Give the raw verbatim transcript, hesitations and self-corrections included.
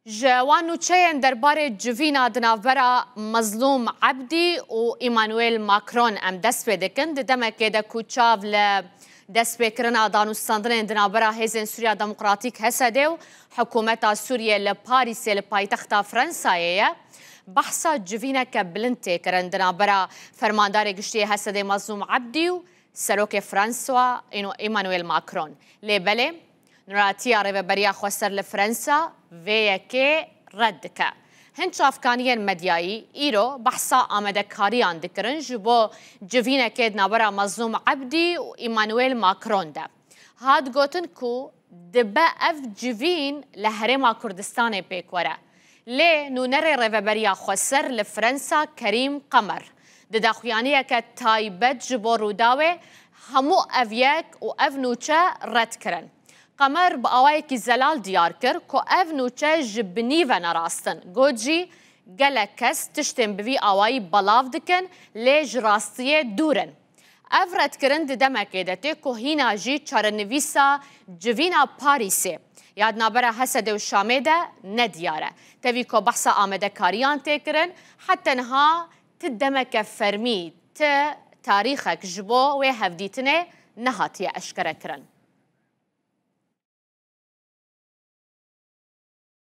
Ji wan nûçeyên derbarê civîna di navbera Mezlûm Ebdî û Emmanuel Macron em dest pê dikin. Di demekê de ku çav li destpêkirina danûstandinên di navbera Hêzên Sûriya Demokratîk, H S D, û hikûmeta Sûriyê li Parîsê, li paytexta Fransayê ye, behsa civîneke bilind tê kirin di navbera Fermandarê Giştî yê H S D Mezlûm Ebdî û Serokê Fransa Eno-, Emmanuel Macron. Lê belê, nûneratiya Rêveberiya Xweser li Fransa vê yekê red dike. Hin çavkaniyên medyayî îro behsa amadekariyan dikirin ji bo civînekê di navbera Mezlûm Ebdî û Emmanuel Macron de. Hat gotin ku dibe ev civîn li Herêma Kurdistanê pêk were. Lê nûnerê Rêveberiya Xweser li Fransa Kerîm Qemer di daxuyaniyeke taybet ji bo Rûdawê hemû ev yek û ev nûçe red kirin. Qemer bi awayekî zelal diyar kir ku ev nûçe ji binî ve ne rast in. Got jî, gelek kes tiştên bi vî awayî belav dikin, lê ji rastiyê dûr in. Ev redkirin di demekê de tê ku hîna jî çarenivîsa civîna Parîsê ya di navbera H S D û Şamê de nediyar e. Tevî ku behsa amadekariyan tê kirin, heta niha ti demeke fermî, ti tarîxek ji bo wê hevdîtinê nehatiye eşkerekirin.